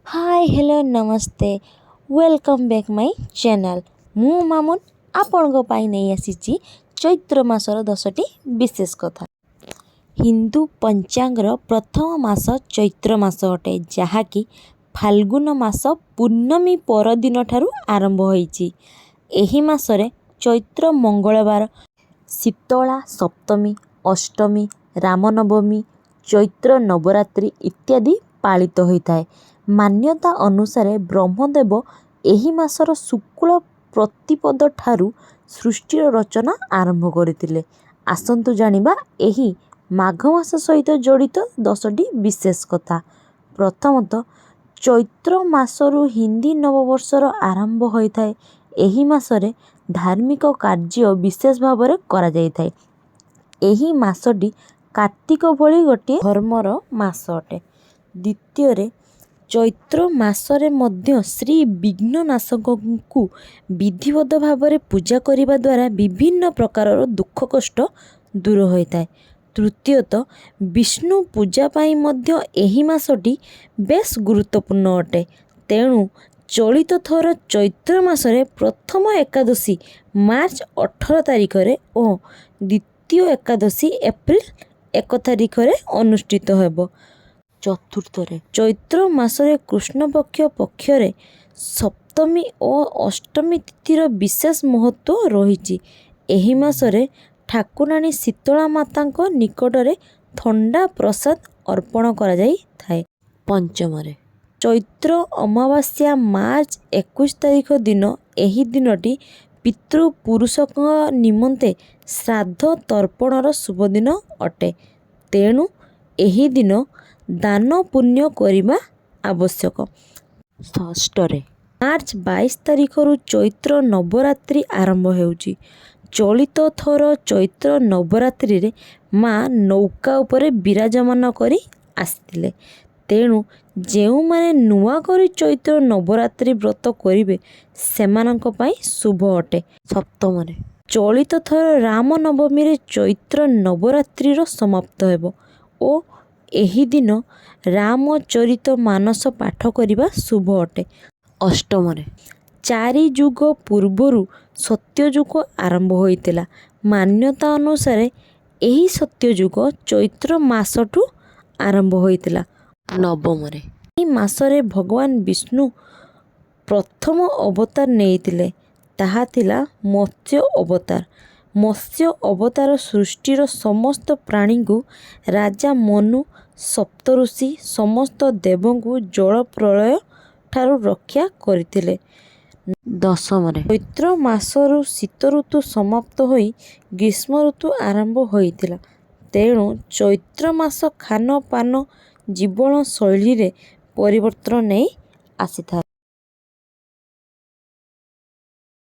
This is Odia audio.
Hi, hello, Namaste, welcome back my channel. ମୁଁ ମାମୁନ ଆପଣଙ୍କ ପାଇଁ ନେଇ ଆସିଛି ଚୈତ୍ର ମାସର 10ଟି ବିଶେଷ କଥା। ହିନ୍ଦୁ ପଞ୍ଚାଙ୍ଗର ପ୍ରଥମ ମାସ ଚୈତ୍ର ମାସ ଅଟେ, ଯାହାକି ଫାଲ୍ଗୁନ ମାସ ପୂର୍ଣ୍ଣମୀ ପରଦିନଠାରୁ ଆରମ୍ଭ ହୋଇଛି। ଏହି ମାସରେ ଚୈତ୍ର ମଙ୍ଗଳବାର, ଶୀତଳା ସପ୍ତମୀ, ଅଷ୍ଟମୀ, ରାମନବମୀ, ଚୈତ୍ର ନବରାତ୍ରି ଇତ୍ୟାଦି ପାଳିତ ହୋଇଥାଏ। ମାନ୍ୟତା ଅନୁସାରେ ବ୍ରହ୍ମଦେବ ଏହି ମାସର ଶୁକ୍ଳ ପ୍ରତିପଦଠାରୁ ସୃଷ୍ଟିର ରଚନା ଆରମ୍ଭ କରିଥିଲେ। ଆସନ୍ତୁ ଜାଣିବା ଏହି ମାଘ ମାସ ସହିତ ଜଡ଼ିତ 10ଟି ବିଶେଷ କଥା। ପ୍ରଥମତଃ, ଚୈତ୍ର ମାସରୁ ହିନ୍ଦୀ ନବବର୍ଷର ଆରମ୍ଭ ହୋଇଥାଏ। ଏହି ମାସରେ ଧାର୍ମିକ କାର୍ଯ୍ୟ ବିଶେଷ ଭାବରେ କରାଯାଇଥାଏ। ଏହି ମାସଟି କାର୍ତ୍ତିକ ଭଳି ଗୋଟିଏ ଧର୍ମର ମାସ ଅଟେ। ଦ୍ୱିତୀୟରେ, ଚୈତ୍ର ମାସରେ ମଧ୍ୟ ଶ୍ରୀ ବିଘ୍ନନାଶକଙ୍କୁ ବିଧିବଦ୍ଧ ଭାବରେ ପୂଜା କରିବା ଦ୍ୱାରା ବିଭିନ୍ନ ପ୍ରକାରର ଦୁଃଖ କଷ୍ଟ ଦୂର ହୋଇଥାଏ। ତୃତୀୟତଃ, ବିଷ୍ଣୁ ପୂଜା ପାଇଁ ମଧ୍ୟ ଏହି ମାସଟି ବେଶ୍ ଗୁରୁତ୍ୱପୂର୍ଣ୍ଣ ଅଟେ। ତେଣୁ ଚଳିତ ଥର ଚୈତ୍ର ମାସରେ ପ୍ରଥମ ଏକାଦଶୀ ମାର୍ଚ୍ଚ 18 ତାରିଖରେ ଓ ଦ୍ୱିତୀୟ ଏକାଦଶୀ ଏପ୍ରିଲ 1 ତାରିଖରେ ଅନୁଷ୍ଠିତ ହେବ। ଚତୁର୍ଥରେ, ଚୈତ୍ର ମାସରେ କୃଷ୍ଣପକ୍ଷ ପକ୍ଷରେ ସପ୍ତମୀ ଓ ଅଷ୍ଟମୀ ତିଥିର ବିଶେଷ ମହତ୍ତ୍ୱ ରହିଛି। ଏହି ମାସରେ ଠାକୁରାଣୀ ଶୀତଳା ମାତାଙ୍କ ନିକଟରେ ଥଣ୍ଡା ପ୍ରସାଦ ଅର୍ପଣ କରାଯାଇଥାଏ। ପଞ୍ଚମରେ, ଚୈତ୍ର ଅମାବାସ୍ୟା ମାର୍ଚ୍ଚ 21 ତାରିଖ ଦିନ। ଏହି ଦିନଟି ପିତୃପୁରୁଷଙ୍କ ନିମନ୍ତେ ଶ୍ରାଦ୍ଧ ତର୍ପଣର ଶୁଭ ଦିନ ଅଟେ। ତେଣୁ ଏହି ଦିନ ଦାନ ପୁଣ୍ୟ କରିବା ଆବଶ୍ୟକ। ଷଷ୍ଠରେ, ମାର୍ଚ୍ଚ 22 ତାରିଖରୁ ଚୈତ୍ର ନବରାତ୍ରି ଆରମ୍ଭ ହେଉଛି। ଚଳିତ ଥର ଚୈତ୍ର ନବରାତ୍ରିରେ ମା ନୌକା ଉପରେ ବିରାଜମାନ କରି ଆସିଥିଲେ। ତେଣୁ ଯେଉଁମାନେ ନୂଆ କରି ଚୈତ୍ର ନବରାତ୍ରି ବ୍ରତ କରିବେ, ସେମାନଙ୍କ ପାଇଁ ଶୁଭ ଅଟେ। ସପ୍ତମରେ, ଚଳିତ ଥର ରାମନବମୀରେ ଚୈତ୍ର ନବରାତ୍ରିର ସମାପ୍ତ ହେବ ଓ ଏହି ଦିନ ରାମଚରିତ ମାନସ ପାଠ କରିବା ଶୁଭ ଅଟେ। ଅଷ୍ଟମରେ, 4 ଯୁଗ ପୂର୍ବରୁ ସତ୍ୟଯୁଗ ଆରମ୍ଭ ହୋଇଥିଲା। ମାନ୍ୟତା ଅନୁସାରେ ଏହି ସତ୍ୟଯୁଗ ଚୈତ୍ର ମାସଠୁ ଆରମ୍ଭ ହୋଇଥିଲା। ନବମରେ, ଏହି ମାସରେ ଭଗବାନ ବିଷ୍ଣୁ ପ୍ରଥମ ଅବତାର ନେଇଥିଲେ। ତାହା ଥିଲା ମତ୍ସ୍ୟ ଅବତାର। ମତ୍ସ୍ୟ ଅବତାର ସୃଷ୍ଟିର ସମସ୍ତ ପ୍ରାଣୀଙ୍କୁ, ରାଜା ମନୁ, ସପ୍ତଋଷି, ସମସ୍ତ ଦେବଙ୍କୁ ଜଳ ପ୍ରଳୟ ଠାରୁ ରକ୍ଷା କରିଥିଲେ। ଦଶମରେ, ଚୈତ୍ର ମାସରୁ ଶୀତ ଋତୁ ସମାପ୍ତ ହୋଇ ଗ୍ରୀଷ୍ମ ଋତୁ ଆରମ୍ଭ ହୋଇଥିଲା। ତେଣୁ ଚୈତ୍ର ମାସ ଖାନ ପାନ, ଜୀବନଶୈଳୀରେ ପରିବର୍ତ୍ତନ ନେଇ ଆସିଥାଏ।